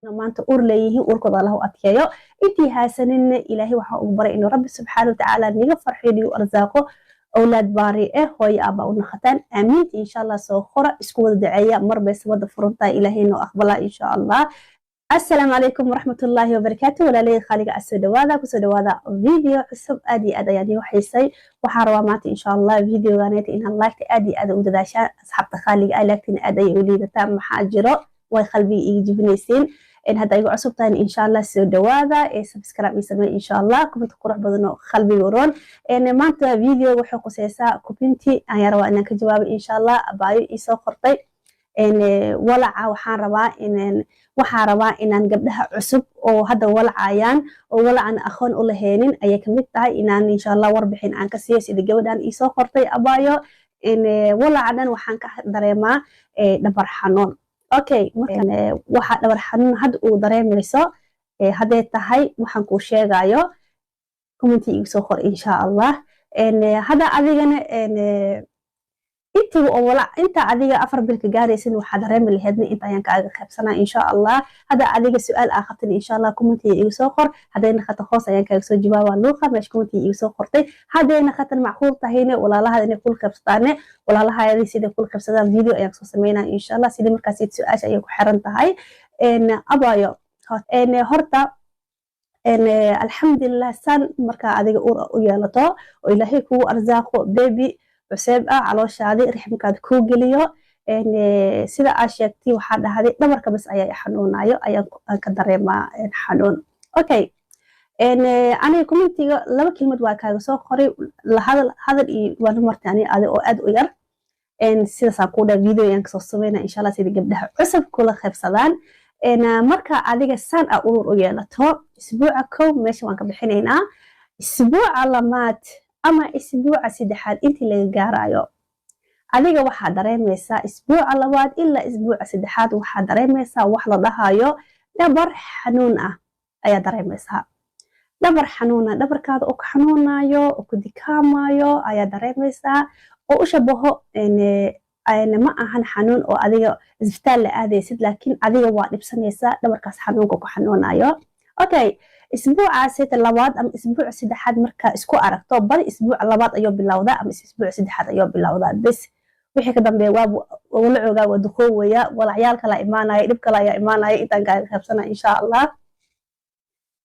Maanta uur leeyihiin, uurkooda Allah u adkeeyo. Intii haasaninna Ilaahay waxaa ugu baray inuu Rabbi subxaana watacaala niga farxiyo, nigu arsaaqo awlaad baari eh, hooyo aabaa u naqataan. Aamiinta insha Allah soo qora, isku wada duceeya. Mar bay samada furantahay, Ilaahay noo aqbalaa insha Allah. Asalaamu calaykum waraxmatullaahi wabarakaatu. Walaalahey khaaliga, asoo dhawaada, kusoo dhawaada video cusub. Aad iyo aad ayaan iigu xiisay. Waxaan rabaa maanta insha Allah videoganeeta inaad like-ta aad iyo aad u dadaashaan. Asxaabta khaaliga ah, like-tina aad ayay u liidataa. Maxaa jiro? Way qalbiga iiga jibinaysiin. Hadda igu cusub tahay, insha Allah soo dhawaada ee subscribe ii samey insha Allah, comment qurux badan oo qalbiga roon. Maanta video waxay quseysaa comment-i ayaan rabaa inaan ka jawaabo insha Allah. Abaayo iisoo qortay walaca. Waxaan rabaa inaan gabdhaha cusub oo hadda walacayaan oo walacan aqoon u lahaynin ayay kamid tahay inaan insha Allah warbixin aan ka siiyo, sida gabadhan iisoo qortay. Abaayo, walaca dhan waxaan ka dareemaa dhabar xanuun. Okay, waxa dhabar xanuun hadda uu dareemayso hadday tahay waxaan kuu sheegayo, comment-i igu soo qor insha Allah. Hadda adigana intiga oo walac inta adiga 4 bil ka gaaraysin waxaa dareemi laheedna inta ayaan kaaga qaybsanaa insha Allah. Hadda adiga su-aal aa qabtin, insha Allah comment-iga igu soo qor. Hadday naqato hoos ayaan kaaga soo jawaabaa luuqa meesha comment-iga igu soo qortay. Hadday naqatan macquul tahayne walaalaha inay kula qaybsataane, walaalahaadi siday kula qaybsadaan video ayaan kasoo sameynaa insha Allah. Sidii markaas su-aasha ayay ku xiran tahay. Abayo, horta alxamdulilah, san markaa adiga uur u yeelato oo Ilaahay kugu arsaaqo baby cuseeb ah, calooshaadi rixmkaada kuu geliyo, sida aa sheegtay waxaa dhahday dhabarka bas ayaa xanuunayo, ayaan ka dareemaa xanuun. Okay, aniga comment-iga laba kelmad waa kaaga soo qoray, hadal hadal iyo waana martay ani adi oo aad u yar. Sidaasaan kuu dhaha video ayaan kasoo sameyna insha Allah, sida gabdhaha cusub kula qaybsadaan. Marka adiga saan a uur u yeelato, isbuuca kow meesha waan ka bixinaynaa, isbuuca lamaad ama isbuuca saddexaad intii laga gaarayo, adiga waxaa dareemaysaa isbuuca labaad ilaa isbuuca saddexaad waxaa dareemaysaa wax la dhahayo dhabar xanuun ah ayaa dareemaysaa. Dhabar xanuuna, dhabarkaada oo ku xanuunayo oo ku dikaamayo ayaa dareemaysaa oo u shabaho. Ma ahan xanuun oo adiga isbitaal la aadaysid, laakiin adiga waa dhibsanaysaa dhabarkaas xanuunka ku xanuunayo. Okay, isbuucaasita labaad ama isbuuca saddexaad markaa isku aragto, badi isbuuca labaad ayuu bilowdaa ama isbuuca saddexaad ayuu bilowdaa. Bes, wixii ka dambeeya waa wala waa duqoowaya, walacyaal kala imaanaya, dhib kale ayaa imaanaya. Intaan kaaga qaybsana insha Allah.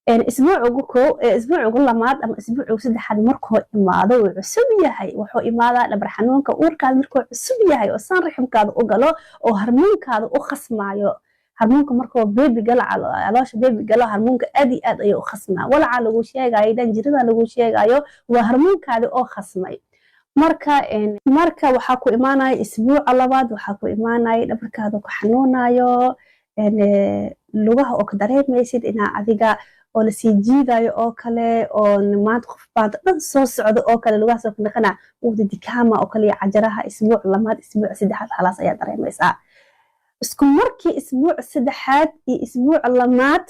Isbuuc ugu koo, isbuuc ugu lamaad ama isbuuc ugu saddexaad markuu imaado, wuu cusub yahay. Wuxuu imaadaa dhabar xanuunka uurkaada markuu cusub yahay oo saan raximkaada u galo oo harmoonkaada u khasmaayo. Harmoonka markuu baby galo, caloosha baby galo, harmoonka aad iyo aad ayuu u khasmaa. Walacaa lagu sheegayo dhan, jirada lagu sheegayo waa harmoonkaada oo khasmay. Marka waxaa ku imaanaya isbuuca labaad, waxaa ku imaanaya dhabarkaada ku xanuunayo, lugaha oo ka dareemaysid inaa adiga oo lasii jiidayo oo kale, oo maanta qof baanta dhan soo socdo oo kale, lugahaas oo naqana wada dikaama oo kale iyo cajaraha. Isbuuc lamaad, isbuuc saddexaad halaas ayaa dareemaysaa. Isku markii isbuuc saddexaad iyo isbuuc lamaad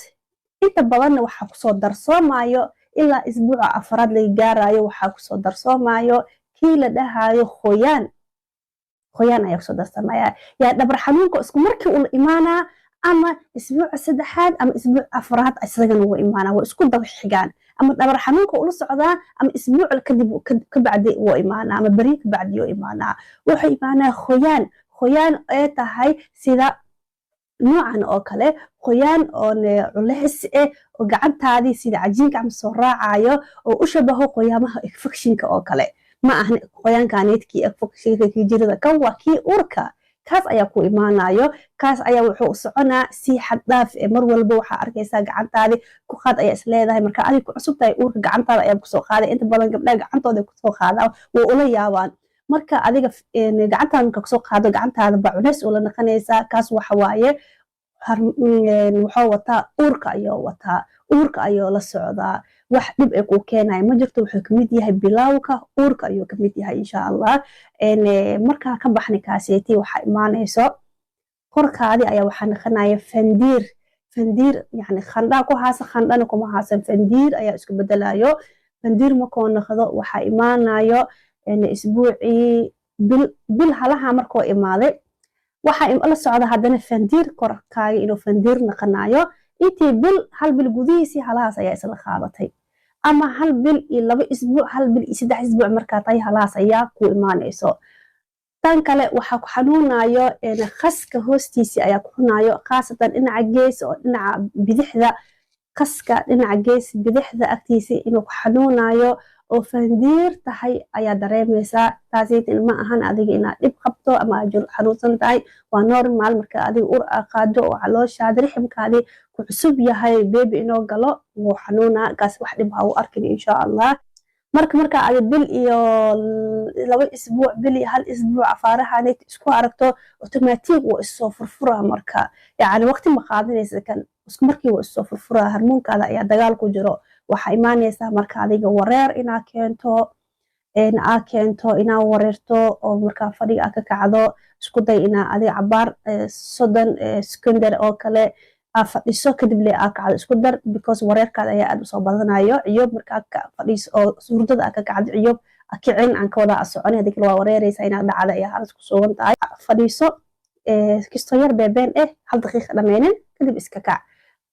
inta badanna waxaa kusoo darsoomayo ilaa isbuuca afraad laga gaarayo, waxaa kusoo darsoomayo kii la dhahayo qoyaan. Qoyaan ayaa kusoo darsamaya. Yaa dhabar xanuunka isku markii ula imaanaa ama isbuuca saddexaad ama isbuuc afraad isagana wuu imaanaa, waa isku daba xigaan. Ama dhabar xanuunka ula socdaa ama isbuuc kadib kabacdi wuu imaanaa ama beri kabacdi wuu imaanaa. Wuxuu imaanaa qoyaan, qoyaan ee tahay sida noocan oo kale, qoyaan oon culeys eh oo gacantaadii sida cajiinka ama soo raacayo oo u shabaho qoyaamaha infection-ka oo kale. Ma ahan qoyaankaneedkii infection-ka, kii jirada, kan waa kii uurka. Kaas ayaa ku imaanayo, kaas ayaa wuxuu u soconaa si xad dhaaf eh. Mar walba waxaa arkaysaa gacantaadi ku qaad ayaa is leedahay. Marka adig ku cusub tahay uurka, gacantaada ayaa kusoo qaaday. Inta badan gabdhaha gacantooda kusoo qaadaan, way ula yaabaan. Marka adiga gacantaada marka kusoo qaado, gacantaada ba culeys ula naqanaysaa. Kaas waxa waaye wuxuu wataa uurka ayuu wataa, uurka ayuu la socdaa. Wax dhib ay kuu keenaya ma jirto. Wuxuu kamid yahay bilowga uurka ayuu kamid yahay insha Allah. Markaa ka baxnay kaaseeti, waxaa imaanayso korkaadi ayaa waxaa naqanaya fandiir. Fandiir yani khandhaa ku haasa, khandhana kuma haasan, fandiir ayaa isku bedelayo. Fandiir markuu naqdo, waxaa imaanayo isbuucii bil bil halaha markuu imaaday. Waxaa la socda haddana fandiir, korkaaga inuu fandiir naqanayo. Intii bil, hal bil gudihiisii halahaas ayaa isla qaadatay, ama hal bil iyo 2 isbuuc, hal bil iyo 3 isbuuc markaa tahay, halahaas ayaa ku imaanayso. Tan kale, waxaa ku xanuunayo qaska hoostiisii ayaa ku xunayo, khaasatan dhinaca gees oo dhinaca bidixda, qaska dhinaca gees bidixda agtiisa inuu ku xanuunayo oo fandiir tahay ayaa dareemaysaa. Taasi ma ahan adiga inaad dhib qabto ama aad xanuunsan tahay, waa normal. Marka adiga ur aa qaado oo calooshaadi, riximkaadi ku cusub yahay, baby inoo galo, wuu xanuunaa kaas. Wax dhib ha u arkin, insha Allah. Marka adi bil iyo 2 isbuuc, bil iyo hal isbuuc afaarahan isku aragto, automatic wuu issoo furfuraa. Marka yacni waqti ma qaadanaysa kan, isku markii wuu issoo furfuraa. Hormoonkaada ayaa dagaal ku jiro. Waxaa imaanaysaa marka adiga wareer inaa keento, aa keento inaa wareerto oo markaa fadhiga aa ka kacdo. Isku day inaa adiga cabaar 30 second oo kale aa fadhiso, kadib le aa kacdo, isku dar, because wareerkaada ayaa aad usoo badanayo. Ciyoob markaa ka fadhiiso oo hurdada aa ka kacdo, ciyoob kicin aan ka wadaa, soconi hadii kale waa wareereysa, inaad dhacda ayaa halis ku sugan tahay. Fadhiiso kisto yar beebeen hal daqiiqa dhameynin, kadib iska kac.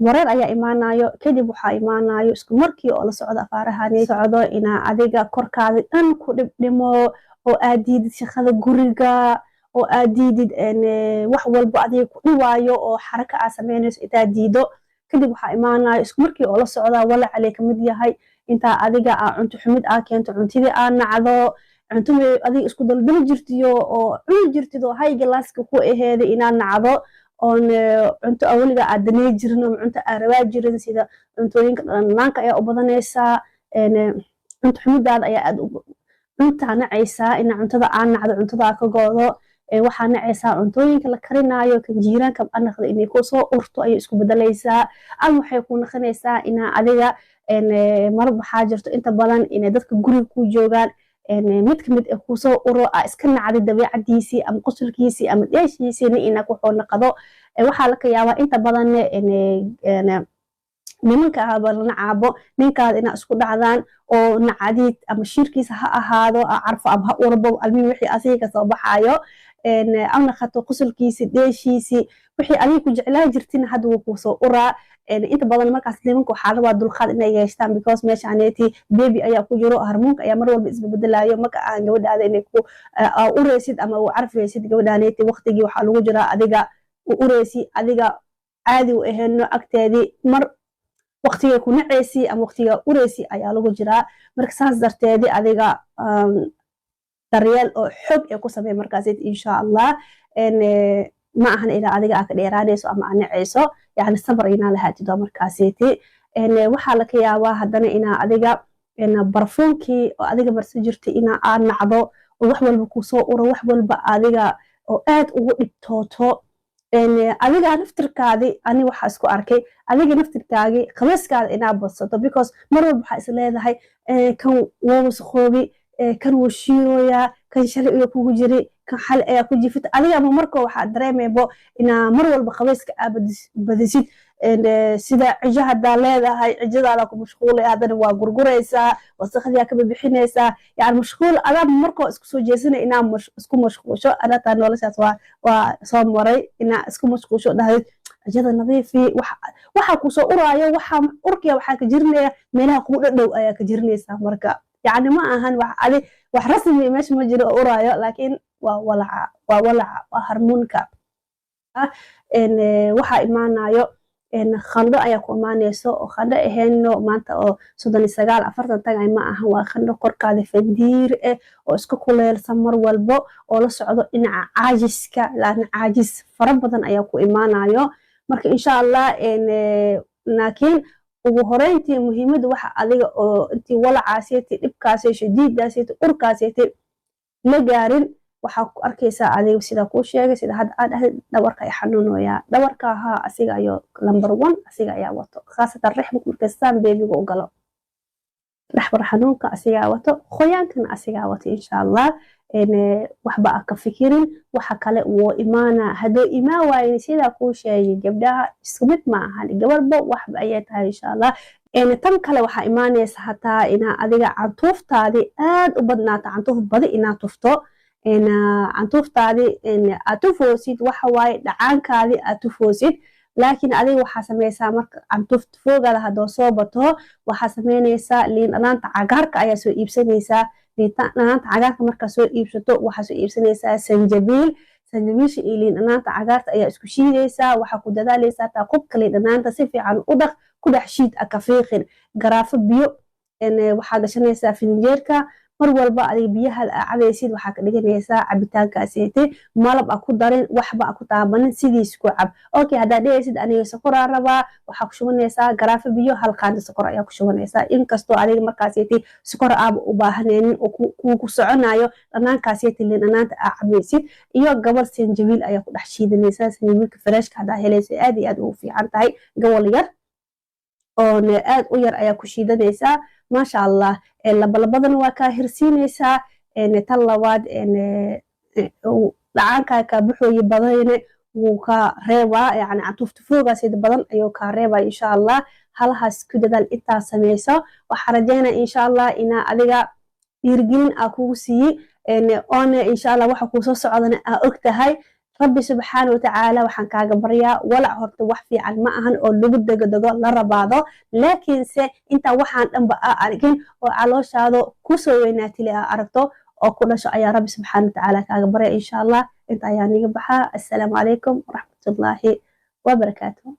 Wareer ayaa imaanayo. Kadib waxaa imaanayo isku markii oo la socdo afaarahani socdo inaa adiga korkaada dhan ku dhibdhimo oo aad diidid shaqada guriga oo aad diidid wax walbo adiga ku dhiwaayo oo xaraka aa sameynayso intaad diido. Kadib waxaa imaanayo isku markii oo la socdaa walacalay kamid yahay intaa adiga aa cunto xumid aa keento, cuntidii aa nacdo, cunto adiga isku daldali jirtiyo oo cuni jirtid oo hay galaaska ku aheeday inaa nacdo, oon cunto awaliga aad daney jirin ama cunto aa rabaa jirin, sida cuntooyinka dhanaanka ayaa u badanaysaa. Cunto xumidaada ayaa aad cuntaa nacaysaa, inaa cuntada aa nacdo, cuntada aa ka goodo. Waxaa nacaysaa cuntooyinka la karinaayo, kan jiiraanka anaqda inay kusoo urto ayay isku bedelaysaa. Ama waxay ku naqanaysaa inaa adiga mar waxaa jirto inta badan inay dadka guriga ku joogaan mid kamid ah kusoo uro, aa iska nacday dabeecadiisii ama qosolkiisii ama dheeshiisii ina kuxuu naqdo. Waxaa laka yaabaa inta badan nimanka ahaba la nacaabo, ninkaada inaa isku dhacdaan oo nacadiid ama shiirkiisa ha ahaado carfo ama ha urbo, almihi wixii asiga kasoo baxaayo ama naqato qosolkiisi, dheeshiisi, wixii adiga ku jeclaa jirtina hadda wuu kusoo uraa. Inta badan markaas nimanka waxaa rabaa dulqaad inay yeeshtaan, because meeshaaneti baby ayaa ku jiro, hormoonka ayaa mar walba isbedelayo. Marka aan gabadhaada inay ku ureysid ama u carfaysid gabadhaaneti, waqtigii waxaa lagu jiraa adiga u ureysi, adiga caadi u ahayno agteedii, mar waqtiga ku naceysi ama waqtiga ureysi ayaa lagu jiraa. Marka saas darteedi adiga daryeel oo xog ee ku samey markaas, insha Allah. Ma ahan ilaa adiga aa ka dheeraanayso ama aa naceyso, yani sabar inaa lahaatido markaasiti. Waxaa laka yaabaa haddana inaa adiga barfuunkii oo adiga marsan jirtay inaa aa nacdo oo wax walba kusoo uro, wax walba adiga oo aad ugu dhibtooto. Adiga naftirkaadi, ani waxaa isku arkay, adiga naftirkaagi qabayskaada inaa badsato, because mar walba waxaa is leedahay kan waa wasaqoobi, kan wuu shiirooyaa, kan shalay ayaa kugu jiri, kan xali ayaa ku jifita. Adiga ama marka waxaa dareemaybo inaa mar walba qabayska aa badisid. Sida cijo haddaa leedahay, cijadaada ku mashquulay, haddana waa gurguraysaa, wasaqdiyaa ka bibixinaysaa, yani mashquul adaa markoo isku soo jeesanay inaa isku mashquusho. Anataa noloshaas waa soo maray, inaa isku mashquusho, dhahdid cijada nadiifi, waxa kusoo uraayo, waxa urkiya waxaa ka jirinaya meelaha kugu dhadhow ayaa ka jirinaysaa. Marka yacni ma ahan wax adi wax rasmi meesha ma jiro oo uraayo, laakiin waa walaca, waa walaca, waa hormoonka. Waxaa imaanayo qandho ayaa ku imaanayso, oo qandho ahayno maanta oo 39, 40 tagay ma ahan, waa qandho korkaada fandiir eh oo iska kuleelsan mar walbo, oo la socdo dhinaca caajiska, laana caajis fara badan ayaa ku imaanayo. Marka insha Allah, laakiin ugu horeyntii muhiimadda waxa adiga oo intii walacaaseti, dhibkaasi shadiidaaseti, urkaaseti la gaarin, waxaa ku arkaysaa adiga sida kuu sheegay, sida hadda aad dhahday, dhabarka ay xanuunoyaa. Dhabarka ahaa asiga ayo number one, asiga ayaa wato, khaasatan rixmka markastaan babyga u galo, dhaxbar xanuunka asigaa wato, qoyaankana asigaa wato. Insha Allah waxba a ka fikirin, waxa kale wuu imaana. Hadduu imaan waayin, sidaa kuu sheegay, gabdhaha isku mid ma ahan, gabarba waxba ayay tahay, insha Allah. Tan kale, waxaa imaanaysa hataa inaa adiga cantuuftaadii aad u badnaato, cantuuf badi inaa tufto. Cantuuftaadi aad tufoosid waxa waaye dhacaankaadi aad tufoosid, laakiin adiga waxaa sameysaa marka cantuuf tufoogaada haddoo soo bato, waxaa sameynaysaa liin dhanaanta cagaarka ayaa soo iibsanaysaa. Liin dhanaanta cagaarka markaa soo iibsato, waxaa soo iibsanaysaa sanjabiil. Sanjabiisha iyo liin dhanaanta cagaarta ayaa isku shiidaysaa. Waxaa ku dadaalaysaa taa qubka liin dhanaanta si fiican u dhaq, ku dhex shiid, a ka fiiqin. Garaafo biyo waxaa gashanaysaa filinjeerka. Mar walba adiga biyaha aa cabaysid waxaa ka dhiganaysaa cabitaankaasete. Malab a ku darin, waxba a ku taabanin, sidiis ku cab. Okay, haddaa dhehaysid aniga sokoraa rabaa, waxaa ku shubanaysaa garaafo biyo, hal qaando sokor ayaa ku shubanaysaa, inkastoo adiga markaasete sokor aaba u baahanaynin oo ku soconayo dhanaankaasete liin dhanaanta aa cabaysid. Iyo gabal sanjabiil ayaa ku dhex shiidanaysaa. Sanjabiilka freshka haddaa helaysa aad iyo aad ugu fiican tahay. Gobol yar oon aad u yar ayaa ku shiidanaysaa. Maasha Allah, labalabadana waa kaa hirsiinaysaa. Tan labaad, dhacaankaa kaa buxooyi badayne wuu kaa reebaa, yani cantuuftufoogaasida badan ayuu kaa reebaa, insha Allah. Halahaas ku dadaal, intaa sameyso. Waxaa rajeynaya, insha Allah, inaa adiga dhiirigelin aa kugu siiyey, oona insha Allah waxa kuusoo socdana aa og tahay. Rabbi subxaana watacaala waxaan kaaga baryaa. Walac horta wax fiican ma ahan oo lagu degdego la rabaado, laakiinse intaa waxaan dhanba aa argin oo calooshaada kusoo weynaatile aa aragto oo ku dhasho ayaa Rabbi subxaana watacaala kaaga barya, insha Allah. Inta ayaa niga baxaa. Assalaamu calaykum waraxmatullaahi wabarakaatu.